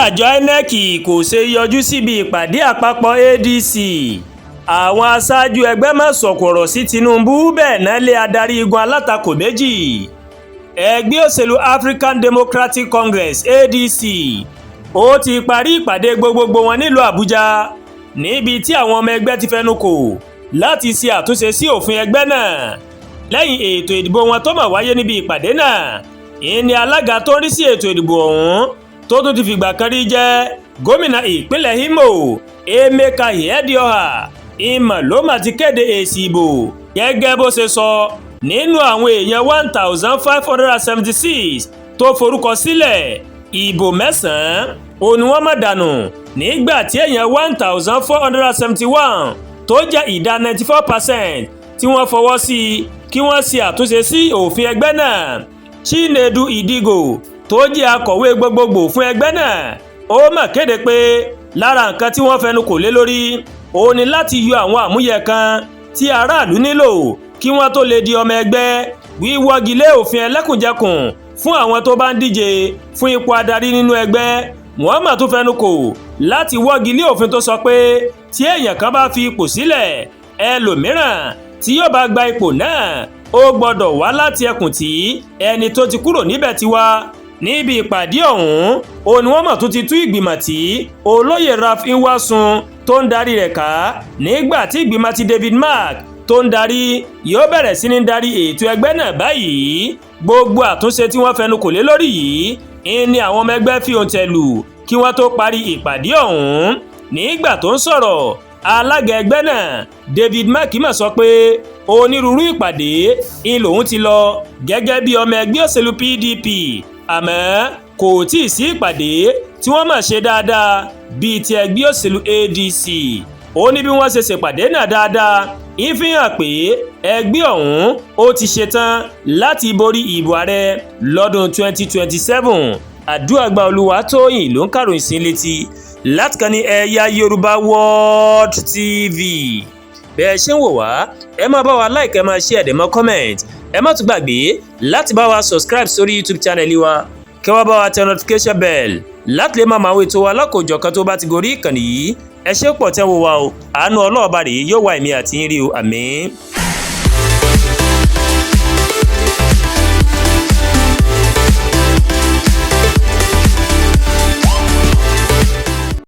Àjọ INEC kò ṣe yọjú síbi ìpàdé àpapọ̀ ADC, àwọn aṣáájú ẹgbẹ́ má sọ̀kò ọ̀rọ̀ sí Tinubu. Bẹ́ẹ̀ náà lé adarí igun alátakò méjì. Ẹgbẹ́ òṣèlú African Democratic Congress, ADC, ó ti parí ìpàdé gbogbogbò wọn nílùú Àbújá, níbi tí àwọn ọmọ ẹgbẹ́ ti fẹnu kò láti ṣe àtúnṣe sí òfin ẹgbẹ́ náà lẹ́yìn ètò ìdìbò wọn tó máa wáyé. Níbi ìpàdé náà, ìní alága tó ń rí sí ètò ìdìbò ọ̀hún, tó tún ti fìgbà kan rí jẹ́ gómìnà ìpínlẹ̀ Imo, Emeka Ihedioha, ìmọ̀ ló mà ti kéde èsì ìbò. Gẹ́gẹ́ bó ṣe sọ, nínú àwọn èèyàn 1,576 tó forúkọ sílẹ̀, ìbò mẹ́sàn-án òun ni wọ́n mọ̀ dànù, nígbà tí èèyàn 1,471, tó jẹ́ ìdá 94%, tí wọ́n fọwọ́ sí kí wọ́n ṣe àtúnṣe sí òfin ẹgbẹ́ náà. Chinedu Idigo, tó jẹ́ akọ̀wé gbogbogbò fún ẹgbẹ́ náà, ó mà kéde pé lára nǹkan tí wọ́n fẹnu kò lé lórí òun ni láti yọ àwọn àmúyẹ kan tí aráàlú nílò kí wọ́n tó lè di ọmọ ẹgbẹ́, wíwọ́gi lé òfin ẹlẹ́kùnjẹkùn fún àwọn tó bá ń díje fún ipò adarí nínú ẹgbẹ́. Wọ́n mà tún fẹnu kò láti wọ́gi lé òfin tó sọ pé tí èèyàn kan bá fi ipò sílẹ̀, ẹlòmíràn tí yóò bá gba ipò náà, ó gbọ́dọ̀ wá láti ẹkùn tí ẹni tó ti kúrò níbẹ̀ ti wá. Níbi ìpàdé ọ̀hún, òun ni wọ́n mọ̀ tó ti tú ìgbìmọ̀ tí olóyè Ralph Nwasun tó ń darí rẹ̀ ká, nígbà tí ìgbìmọ̀ ti David Mark tó ń darí yóò bẹ̀rẹ̀ sí ní darí ètò ẹgbẹ́ náà báyìí. Gbogbo àtúnṣe tí wọ́n fẹnu kò lé lórí yìí ni àwọn ọmọ ẹgbẹ́ fi òǹtẹ̀ lù kí wọ́n tó parí ìpàdé ọ̀hún. Nígbà tó ń sọ̀rọ̀, alága ẹgbẹ́ náà, David Mark, mà sọ pé onírúurú ìpàdé ń lòun ti lọ gẹ́gẹ́ bí ọmọ ẹgbẹ́ òṣèlú PDP, àmọ́ kò tí ì sí ìpàdé tí wọ́n mọ̀ ṣe dáadáa bíi ti ẹgbẹ́ òṣèlú ADC. Ó ní bí wọ́n ṣe ṣèpàdé náà dáadáa, ìfihàn pé ẹgbẹ́ ọ̀hún ó ti ṣetán láti borí ìbò ààrẹ lọ́dún 2027. Àdúràgbà Olúwatóyìn ló ń kàròyìn sí létí láti kàn ní Ẹ̀yà Yorùbá World TV. Bẹ́ẹ̀ ṣe ń wò wá, ẹ máa bá wa like, ẹ máa share, ẹ máa comment. Ẹ má tún gbàgbé láti bá wa subscribe sórí YouTube channel wa, kẹ́ wá bá wa tẹ notification bell láti lè máa máa wo ètò wa lọ́kọ̀ọ́jọ̀kan tó bá ti gorí ìkànnì yìí. Ẹ ṣé pọ̀ tẹ́ wo wa o. Àánú ọlọ́ọ̀bá rèé yóò wá èmi àti yín rí o. Àmín.